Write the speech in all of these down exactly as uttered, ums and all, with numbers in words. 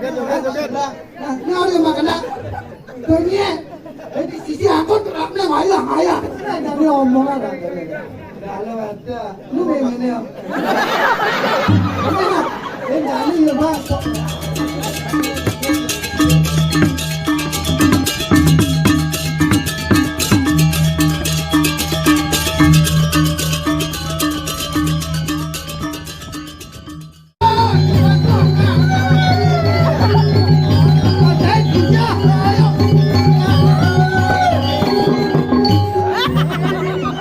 Nah, ini orang makan nak. Dunia. Jadi sisi aku terapnya ngayah, ngayah. Nah, jadi omongan. Kalau ada, lu yang ini, ya. Ini, ini, ini, Bang.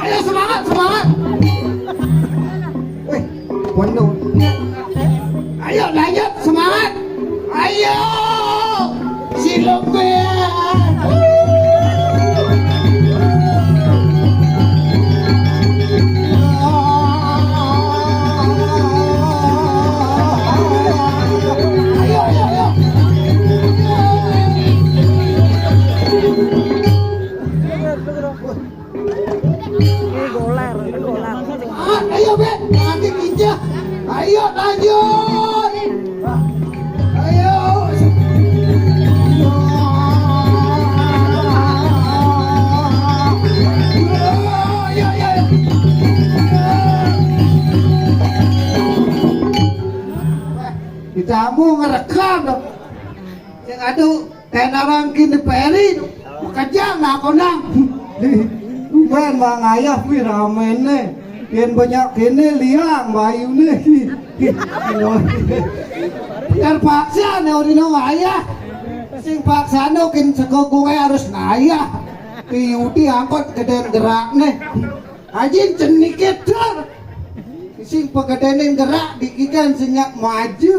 Ayo, semangat, semangat. Wih, penuh. Ayo, lanjut, semangat. Ayo, si Lumpia. Ayo, ayo, ayo. Ini goler, ini goler. Ah, ayo, Bet, nanti injak. Ayo, lanjut. Ayo. Ayo, ayo, ayo. Ditamu ngerekam dong. Sing adu, tenarang kini peri. Makejang aku nang. Tumben Mang Ayah pi ramene. Yen banyak kene liang bayune. Terpaksa ne orino ngayah. Sing paksano kin sego kue harus ngayah. Piuti angkot geden gerakne. Ajin cenikit dur. Sing pegedene gerak dikikan sing nyak maju.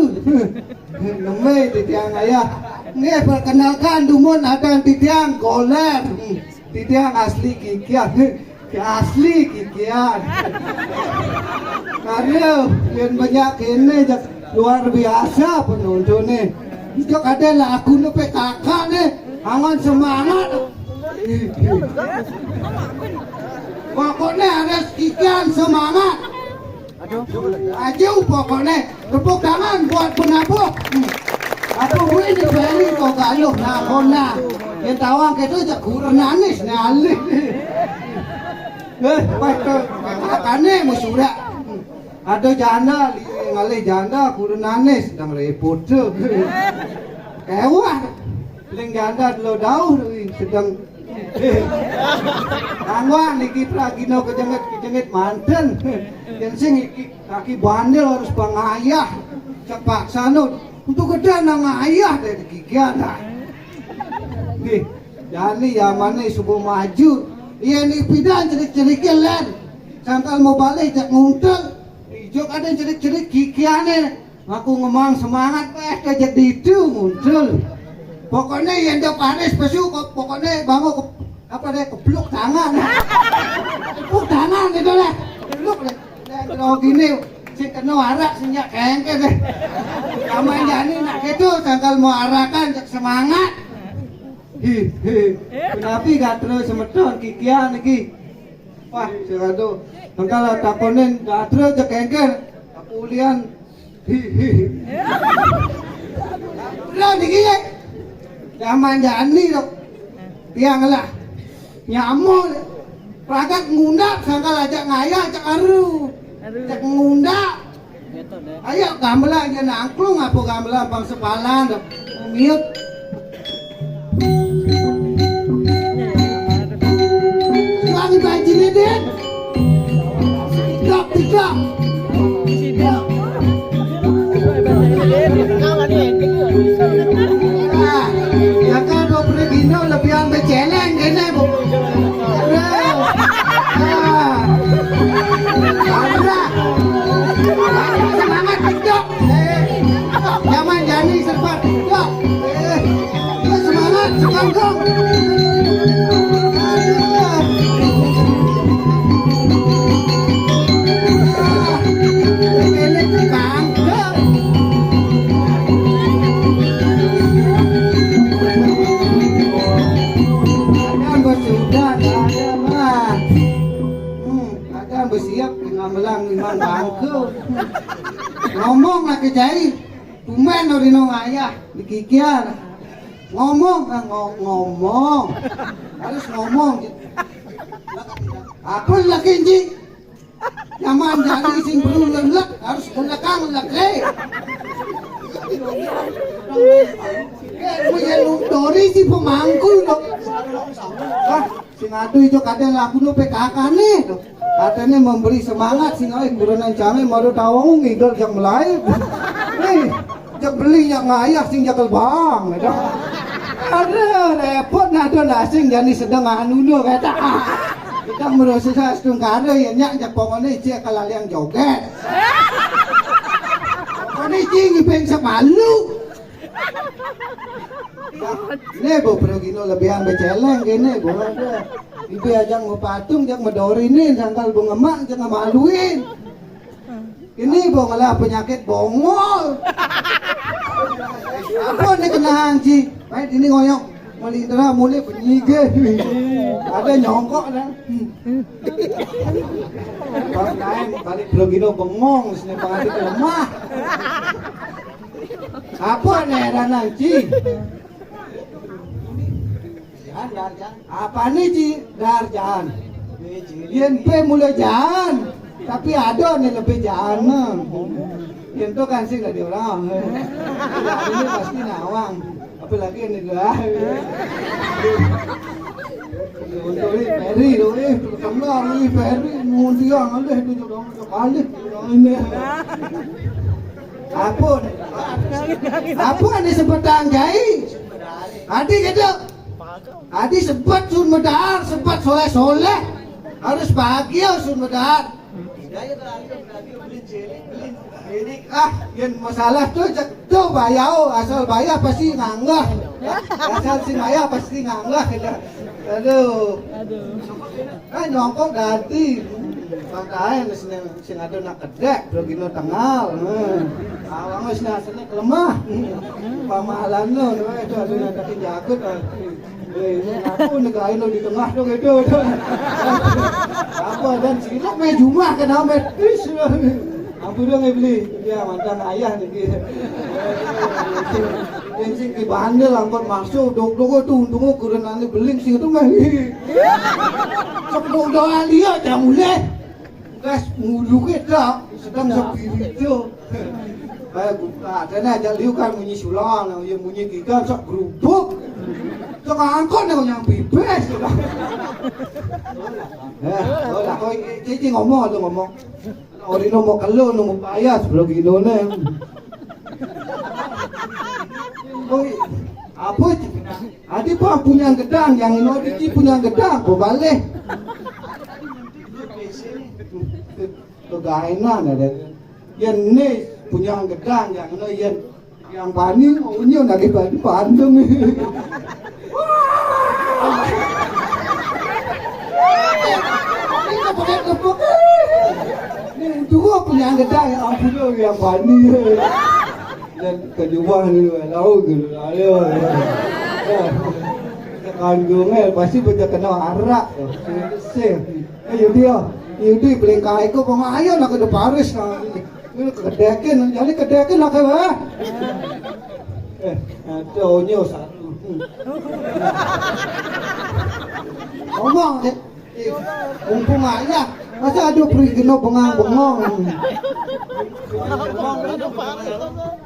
Neme titiang ayah. Nggih, perkenalkan dumun adan titiang Goler. Titiang asli Kikian. Asli Kikian. Aduh, yang banyak ini luar biasa penontonnya. Itu ada lagu nepe kakak nih, angon semangat. Pokoknya harus Kikian semangat. Aduh, pokoknya tepuk tangan buat penabuh. Hmm. Aku gue ini beli kok galuh nah kona. Yang tawang itu aja kurang nanis nyali. Eh, pas ke kakakane mau surak. Hmm. Ada janda, li-, ngalih janda kurang nanis sedang repot tuh. Kewah. Ling janda dulu dauh, ui, sedang. Angwang niki pragina kejengit-kejengit manten. Yen sing iki kaki bandel harus pangayah. Cepak sanut. Untuk gede nang ayah dari Kikian. Nih, jani yamane subuh maju. Iya ni pidan cerik-ceriknya len. Sangkal mau balik cek nguntel. Ijuk ada cerik-cerik Kikiane. Aku ngemang semangat, eh, kejaditu muncul. Pokoknya yang jawab Aris pesu, kok pokoknya bangun ke, apa deh, kepluk tangan. Kepluk tangan gitu lah. Kepluk deh. Dan kalau gini, si kena warak, si nyak kengke deh. Sama jani nak gitu, tanggal mau arakan, cek semangat. Hi, hi. Kenapa gak terus semeton, Kikian lagi? Wah, sing ado. Engkal takonin gatra cek engker. Aku ulian. Hi, hi, hi. Lah dikit. Zaman jani lo. Tiang lah. Nyamuk. Pragat ngundap sangkal ajak ngayah cek aru. Cek ngundap. Ayo gamelan aja nangklung apa gamelan bang sepalan dong. Miut. Lagi banjir din. Tidak, tidak. Ah, ya kan, dua puluh kilo lebihan beceleng kene, Bu. Aduh. Ah. Aduh. Semangat, cok. Eh, zaman jani serba, cok. Eh, semangat, sekangkung. Aduh. Ah, ini sekangkung. Kadang bos sudah, ada, Mas. Hmm, kadang bos siap, tinggal melang, tinggal bangku. Ngomong lagi jai, tumben lo dino ngayah. Kikian. Ngomong, eh, ngo-, ngomong. Harus ngomong. Apa lagi, Ji? Zaman jani sing perlu lelek, harus belakang lelek, eh. Eh, punya lu Dori si pemangku, dong. Wah, sing adu ijo kadang lagu no P K K nih, tuh. Katanya memberi semangat sing, ai kurenan jange maru tawang ngidol yang mulai. Eh, jak beli yang ngayah sing jakel bang, gitu. Aduh, repot nah tuh nasing jani sedang anu no kata. Kita merasa setengkara ya nyak jak pokoknya cie kalaliang joget. Pokoknya cie ngipeng semalu. Nih, Bu, pergi no lebihan beceleng gini, Bu. Ibu aja mau patung, jangan medori nih, sangkal Bu ngemak, jangan maluin. Ini Bu ngelah penyakit bongol. Apa nih kena anji? Baik, ini ngoyok. Melindra mulai penyige. Ada nyongkok dah. Bang lain balik pergi no bengong, sini pengadil lemah. Apa nih heran anji? Jangan, jangan, jangan. Apa nih, Ci? Dar, jangan. Yen pe mula jangan. Tapi ada nih lebih jangan. Yen tu kan sing dari orang. Ini pasti nawang. Apalagi ini lah. Untuk ini Ferry tu, eh, terkenal ni Ferry. Mundiang alih tu, alih. Ini. Apa ni? Apa ni sebatang jai? Adi kata, adi sebat sun medar, sebat soleh-soleh. Harus bahagia sun medar. Ah, yang masalah tu, tu bayar, asal bayar pasti nganggah. Asal si bayar pasti nganggah kita. Aduh. Aduh. Ah, nyongkok ganti. Makanya sini. Sing ada nak kedek, bro gino tengal. Nah. Awang wis nasene kelemah. Pamahalan lo, nah, itu ada nak kaki jagut. Ah. Eh, ini aku negain lo di tengah dong itu. Apa dan silap main jumah kena metis. Ampun dong, eh, beli. Ya, mantan ayah nih. Yang sing di bandel angkot masuk, dok-dok itu untungnya kurang nanti beling sing itu mah. Sepuluh doang dia, jangan mulai. Gas mulu kita sedang spiritual. Kayak buka, dan aja liu kan munyi sulang, yang munyi gitar sok gerubuk. Sok angkot nih yang pipis. Eh, oh, lah, kau cici ngomong atau ngomong. Orang mau kelo, mau payah sebelum gino nih. Oh, apa? Adi pa punya gedang, yang ino di punya gedang, kau balik. Kegainan ada. Yen ni punya gedang, yang ino yen yang bani, unyu nak bani pandung. Ini pakai tepuk. Ini dua punya gedang, yang ampun yang bani. Dan kenyuwah ni, lalu gitu, ayo. Kandungnya pasti baca kenal arak. Sih. Eh, Yudi ya. Yudi beli kai ko, kok ayo nak ke Paris. Nah. Ini kedekin, jadi kedekin nak ke, eh. Eh, ada onyo satu. Ngomong, eh. Mumpung ayah, masa ada pergi kena bengong-bengong.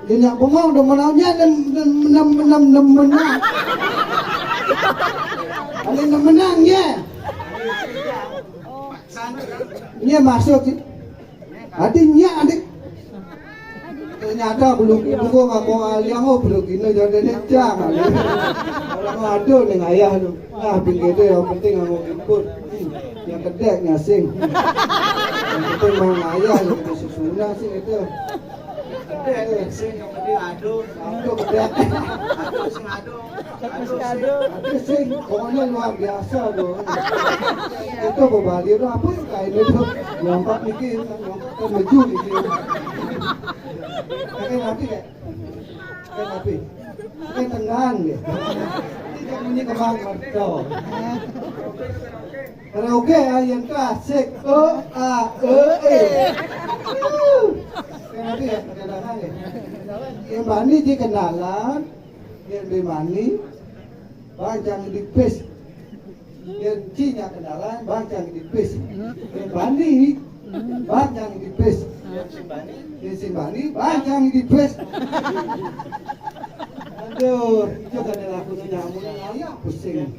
Dia nak bengong, dia menangnya, dia, dia menang, menang, menang, menang. Ada yang menang, ya. Ini masuk, ada nyak, ada. Ternyata belum buku ngomong aliang, oh, belum gini, jadi dia jangan. Orang ada nih ayah tu. Nah, pinggir tu yang penting ngomong ikut. Yang kedek nyasing. Yang penting mang ayah yang kena susunan sih itu. Kedek nyasing, yang penting adu. Adu kedek. Adu sing adu. Adu sing. Adu sing. Pokoknya luar biasa tu. Itu berbalik tu apa yang kain itu? Nyampak mikir, nyampak kan meju mikir. Pakai nanti ya? Pakai nanti. Pakai tenang ya. Ini jangan bunyi kembang mercon. Karaoke ya, yang klasik. O, A, E, E. Kenapa ya? Kadang-kadang ya. Yang bani di kenalan, Yén bé mani, bang cang dipis. Yén ci nyak kendalan, bang cang dipis. Yén bani, bang cang dipis. Yén sing bani, bang cang dipis. Aduh, itu kan laku nyamuk ngayah pusing.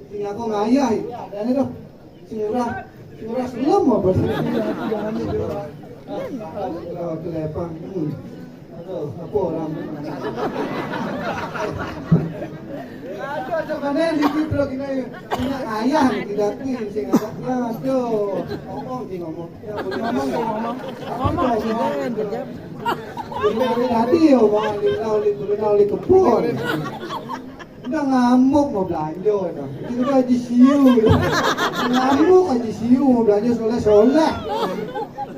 Sing aku ngayah, ada nih tuh. Sing ora, sing ora gelem apa? Sing ora kelepang. Hmm. Aduh, apa orang? Aduh, aduh, mana yang dikit bro, gini. Punya ayah, tidak nih, sing ada. Ya, aduh, ngomong sih, ngomong. Ya, ngomong sih, ngomong. Ngomong sih, ngomong. Ini ada tadi ya, omongan di kebun. Udah ngamuk mau belanja, kata. Itu udah Haji Siu. Ngamuk Haji Siu mau belanja soleh-soleh.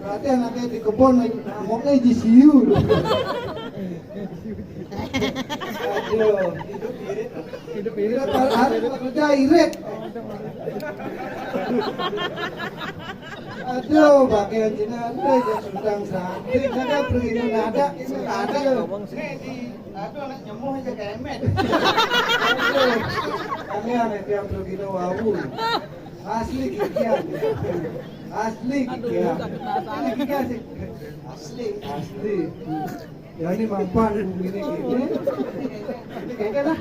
Berarti anaknya di kebun lagi ngamuknya Haji Siu. Aduh. Hidup irit. Hidup irit. Hari kerja irit. Aduh, pakai Cina, aduh, ya sudang sakit, ada pergi ada, ada. Aduh, anak nyemuh aja kemet. Aduh, kami anak yang pergi wawu. Asli kikian. Asli kikian. Asli kikian sih. Asli. Asli. Ya, ini mampan ini gini. Ini kayaknya lah.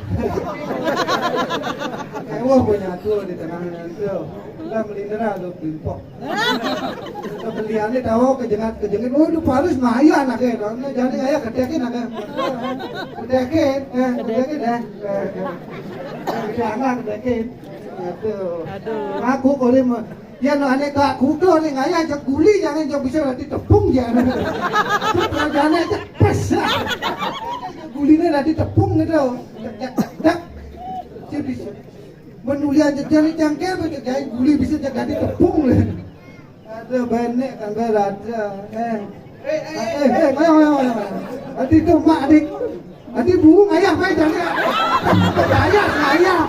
Kayak wah punya tuh di tengah itu. Lah melindera tuh bimpok. Kebeliannya tahu kejengat-kejengat. Oh, itu Paris ngayah anaknya. Jadi ngayah kedekin anaknya. Kedekin, eh, kedekin deh. Eh, eh. Anak kedekin. Aduh. Aduh. Aku kalau mau, ya no, aneh kak kudo nih ngayah ajak guli jangan jauh bisa nanti tepung jangan. Jangan ajak pes. Gulinya nanti tepung gitu. Cek, cek, cek, cek. Dia bisa. Menulian jejak ni cangkir, jejak guli bisa jadi tepung lah. Ada banyak kan beraja. Eh. Eh, eh, eh, ayo, ayo, ayo. Nanti itu mak adik. Nanti bu ngayah main jadi. Ngayah, ngayah.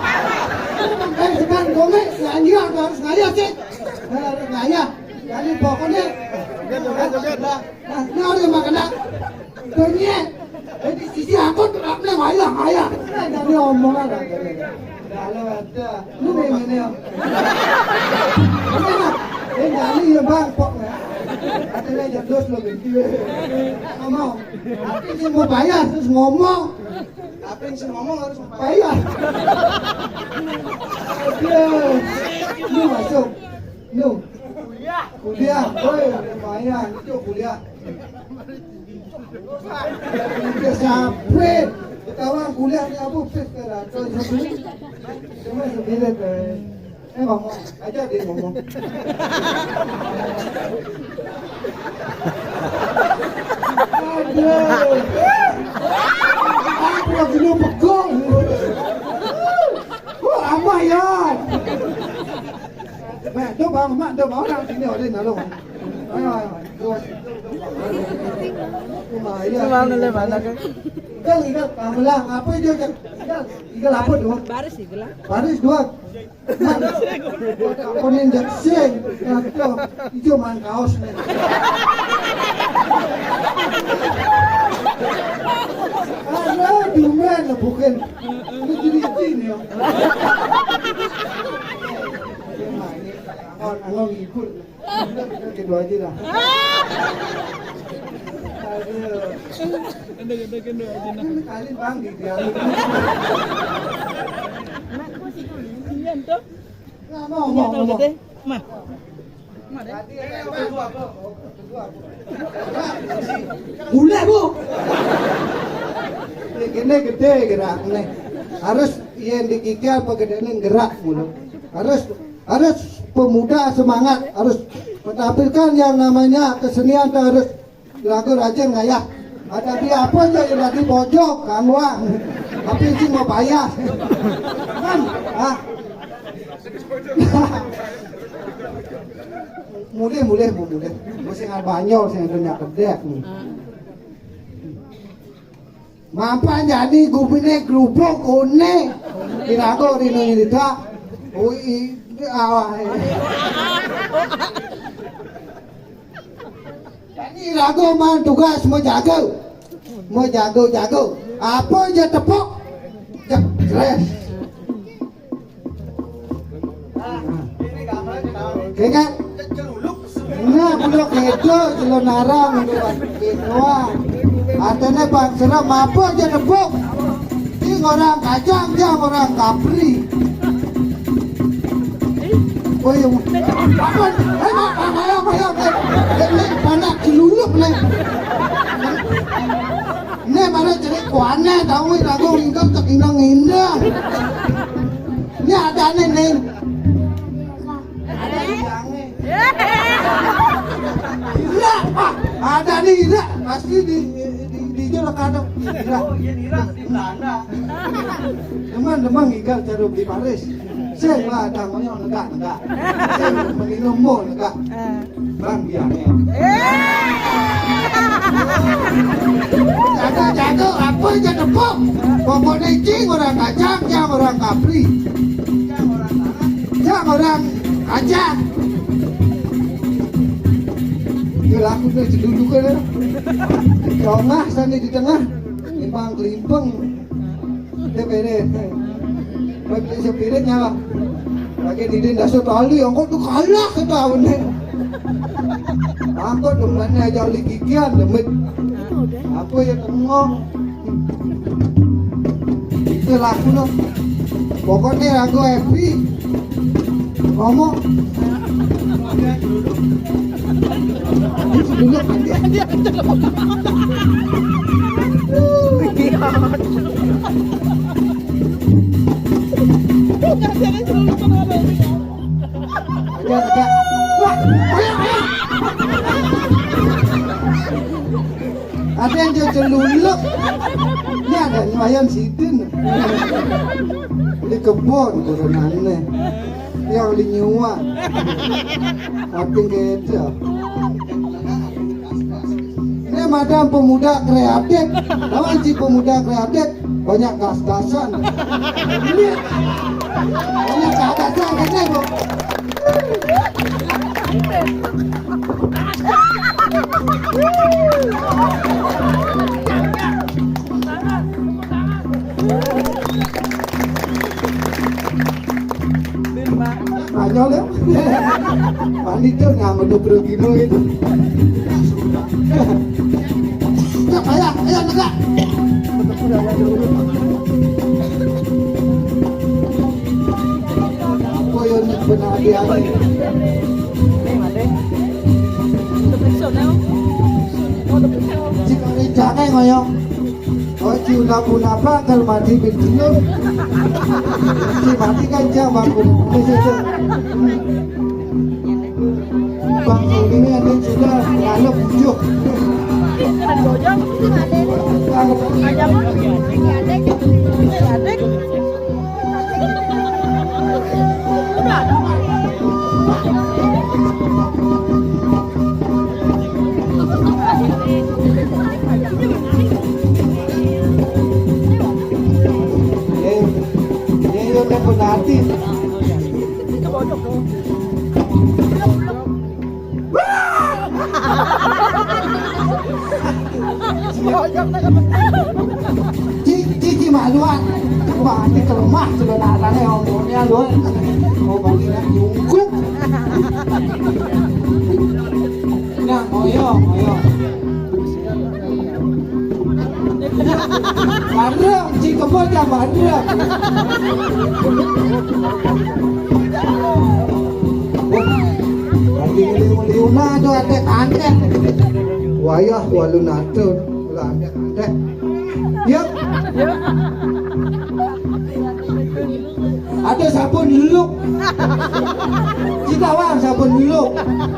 Eh, sekarang komik, ngayah, harus ngayah sih. Eh, harus ngayah. Jadi pokoknya. Joget, joget, joget. Nah, ini orang yang makan dah. Dunia. Jadi sisi aku tuh nak bilang ayah, ayah. Nah, jadi omongan lah. Kalau ada, lu yang ini ya. Eh, jadi ya bang, pok ya. Katanya jodoh lo gitu. Ngomong. Tapi sih mau bayar terus ngomong. Tapi sih ngomong harus bayar. Aduh. Lu masuk. Lu. Kuliah. Kuliah. Woi, lumayan. Itu kuliah. Kuliah siapa? Ketahuan kuliah ni apa? Pes ke ratus satu. Cuma sebilet, eh. Eh, ngomong. Aja dia ngomong. Aduh. Aku lagi lu pegong. Oh, apa ya? Mak, tu bang, mak, tu bang, orang sini, orang nak lalu. Ayo, ayo, ayo. Lumayan. Itu mau ngelem anak, kan? Igal, igal, kamu lah, apa itu, igal? Igal, igal apa tu? Baris, igal lah. Baris dua. Mak, apa ni, injek sing? Ijo man kaos ni. Aduh, dumen, bukan. Ini jadi izin ya. Orang, orang ikut. Gitu aja dah. Aduh. Kali bang di dia. Iya, tuh. Ngomong, ngomong, ngomong. Mah. Boleh, Bu. Ini gede gerak nih. Harus yang dikikir apa gedein gerak mulu. Harus harus pemuda semangat, harus menampilkan yang namanya kesenian tuh harus lagu rajin ngayah. Ada di apa aja yang di pojok, kamu ah. Tapi sih mau bayar. Kan? Ah. Mulih, mulih, Bu, mulih. Mesti ngal Banyol sing ada nyak kedek nih. Mampan jani gumine grubuk one. Kira kok rino nyerita. Ui, awah. Jani rago man tugas mau jago. Mau jago-jago. Apa aja tepuk? Kene, nah, udah kedo, celon arang, udah kedo. Atene bang serem apa aja nebuk. Ini orang kacang, dia orang kapri. Oh iya, apa? Eh, mak, mak, mayang, mayang, eh, eh, eh, panak celuluk, nih. Ini mana cerik kuane, tahu, lagu ingkang tak indang-indang. Ini ada nih, nih. Ada indangnya. Ira, ah, ada nih Ira. Pasti di di di, di Jolo Kado. Ira. Oh, iya, Ira di Belanda. Teman-teman, igal jeruk di Paris. Sing lah, ada ngoyo negak-negak. Sing menilai mau negak. Bang, iya, nih. Jago-jago, apa aja tepuk. Pokoknya cing orang kacang, cang orang kapri. Cang orang kacang. Dia laku dia celulukan ya. Tengah sana di tengah. Limpang kelimpeng. Dia bere. Bagi sepirit nyawa. Lagi di dia dasar tali, angkot tu kalah ke tahun ni. Angkot tu mana aja oleh gigian, demit. Apa ya tengok. Itu laku no. Pokoknya lagu happy. Ngomong. Ini dulu nanti. Aja, aja. Wah, ayo, ayo. Ada yang jajal lulek. Ini ada nyayan sidin. Di kebon, turunannya. Yang di nyuan. Tapi beda. Ini macam pemuda kreatif. Tahu sih pemuda kreatif? Banyak gas-gasan. Ini banyak gas-gasan, kan, Bu? Spanyol ya? Panitia nggak mau dua puluh kilo itu. Cok, ayo, ayo, negak. Apa yang benar dia? Cik, ini jangan ngoyong. Oh, ci una puna bakal mati pensiun. Ci mati kan jam aku. Bang ini ada juga lalu bujuk. Ini, ini udah penalti. Ci, ci, ci maluan. Wah, ini ke rumah sudah datangnya omongnya lu. Mau bagi nyungkuk. Nah, ngoyo, ngoyo. Bareng, ci kebo aja bareng. Lagi liu-liu nado adek aneh. Wayah walu nado, lah adek aneh. Yuk. Ada sabun leluk. Kita wang sabun leluk.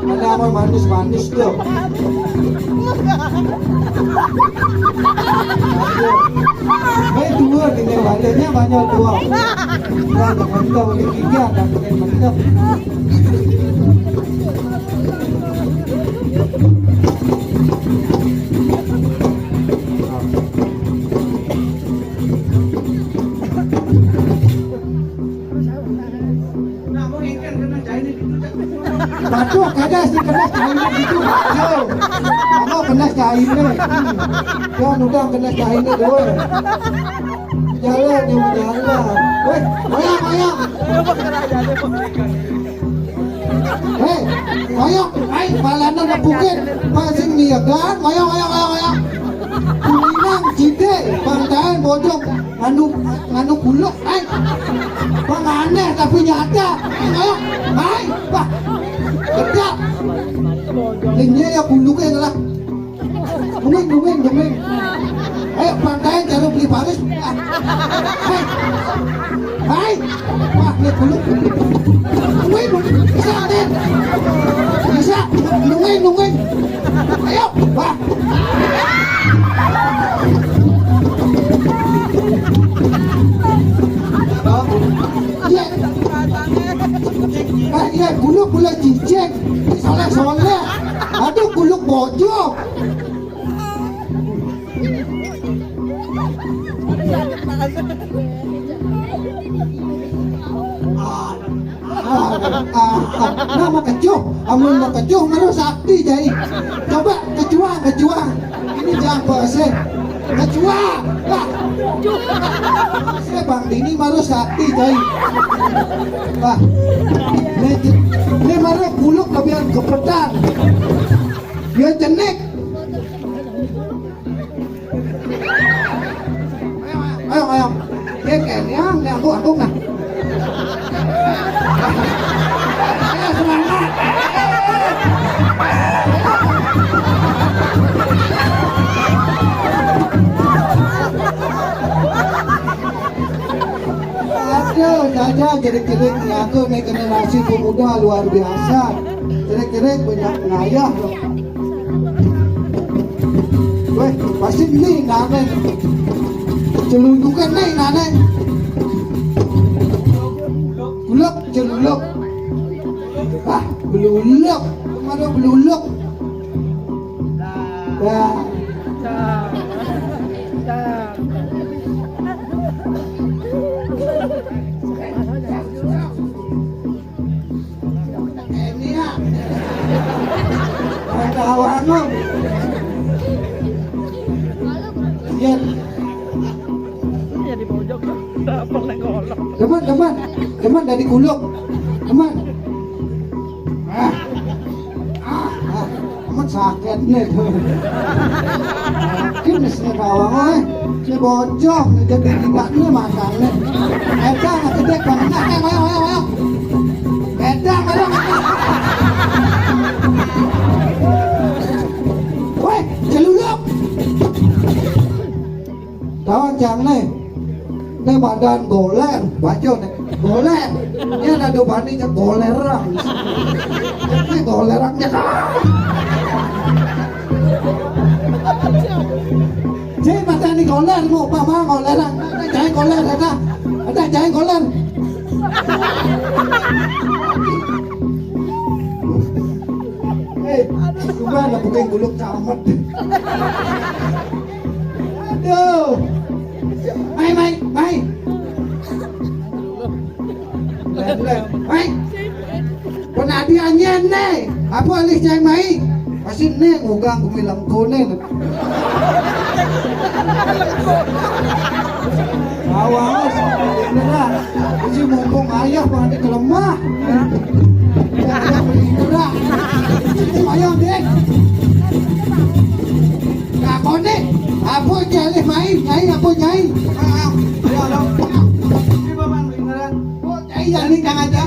Ada apa manis-manis tuh. Baik dua nih, badannya banyak dua. Nah, mantap, ini tiga, ada makin mantap. Waduh, kena si kena kainnya gitu. Ayo. Kamu kena kainnya. Jangan udah kena kainnya dulu. Jalan, dia mau jalan. Weh, ayo, ayo. Hei, ayo, ayo, malah nang bukit. Pasing niagan, ayo, ayo, ayo, ayo. Kuningan, cide, pantai, bojong, nganu, nganu kuluk, eh. Bang aneh tapi nyata. Ayo, hai, bah. Kerja. Ini ya kuluknya lah. Dumeng, dumeng, dumeng. Ayo, pantai, jarum beli baris. Ah. Hai. Hai. Wah, ini kuluk. Dumeng, dumeng. Bisa, Den. Bisa. Dumeng, dumeng. Ayo, wah. Iya. Ah, iya, guluk, guluk cicing. Salah, salah. Aduh, guluk bojong. Ah, ah, ah, ah. Nah, mau kecuh, amun mau kecuh, ngeru sakti, Jai. Coba kecuang, kecuang. Ini jangan bahasa. Kecuang. Lah. Saya Bang Dini maru sakti, Jai. Lah. Ini, ini maru buluk kebian gepetan. Dia jenik. Ayo, ayo. Dia kayak yang, yang aku, aku nah. Ayo, semangat. Aduh, jaja, jerik-jerik, aku nih generasi pemuda luar biasa. Jerik-jerik banyak ngayah. Weh, pasti nih, nane. Celundukan nih, nane. Guluk, celuluk. Ah, beluluk. Mana beluluk? Dah. Ini ya. Ada awakmu. Iya. Iya, di pojok. Apa nang kolong? Teman, teman. Teman dari kuluk. Teman. Ah. Ah, ah. Amat sakit nih. Sakit nih sini bawang, eh. Si bojong jadi tindak nih makan nih. Eta gede banget. Ayo, ayo, ayo, ayo. Eta, ayo. Weh, celuluk. Tawon jang nih. Nih badan goler, baco nih. Goler. Ini ada dua bani cek golerang. Ini golerang cek. Cek mata ini goler, mau apa mah golerang. Ada jahit goler, ada. Ada jahit goler. Eh, cuma ada bukan gulung camet. Aduh. Mai, mai, mai. Mai. Penadiannya nih. Apa alih cai mai? Pasti nih ngugang gumi lengkone. Awas, beneran. Ini mumpung ayah berarti kelemah. Ayah beli berat. Ayo, Dek. Takone, apa nyai main? Nyai apa nyai? Ah, ah. Ayo, ayo. Ini Bapak beneran. Oh, nyai jadi kang aja.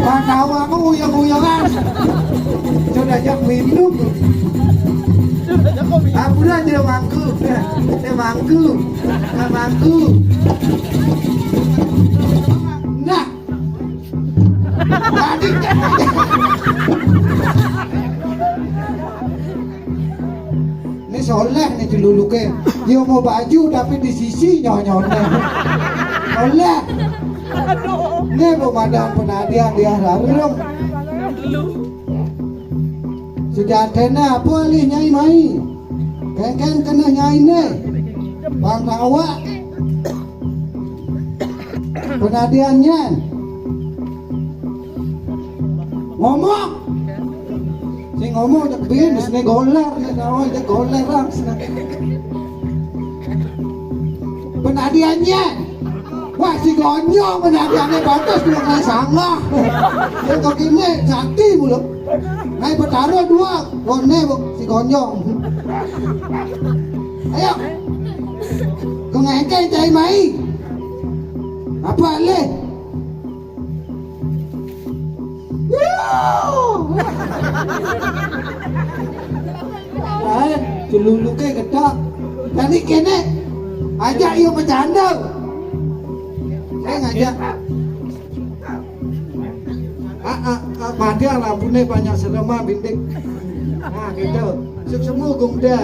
Pandawa aku uyang-uyangan. Sudah ajak minum. Aku dah tidak mangku. Tidak mangku. Tidak mangku. Nah, ini soleh nih celuluke. Dia mau baju tapi di sisi nyonyone. Soleh. Ini belum ada penadian dia larung. Sejatene apa alih nyai mai? Kengkeng kena nyai ne. Bang awak. Penadian nyan. Ngomong. Sing ngomong cek bin, sini goler, nih kawan cek goler lang sini. Adiannya. Wah, si Gonyong menadiannya batas dua kali sanggah. Yang kaki ini sakti mulu. Naik Betara dua, ngone si Gonyong. Ayo. Kengengkeng cai mai. Apa leh? Wuh. Eh, celuluke gedang. Tadi kene ajak yo bercanda. Eh, ngajak. Ah, ah, ah, mati lah, lampune banyak serema bintik. Nah, gitu. Suk semu gumda.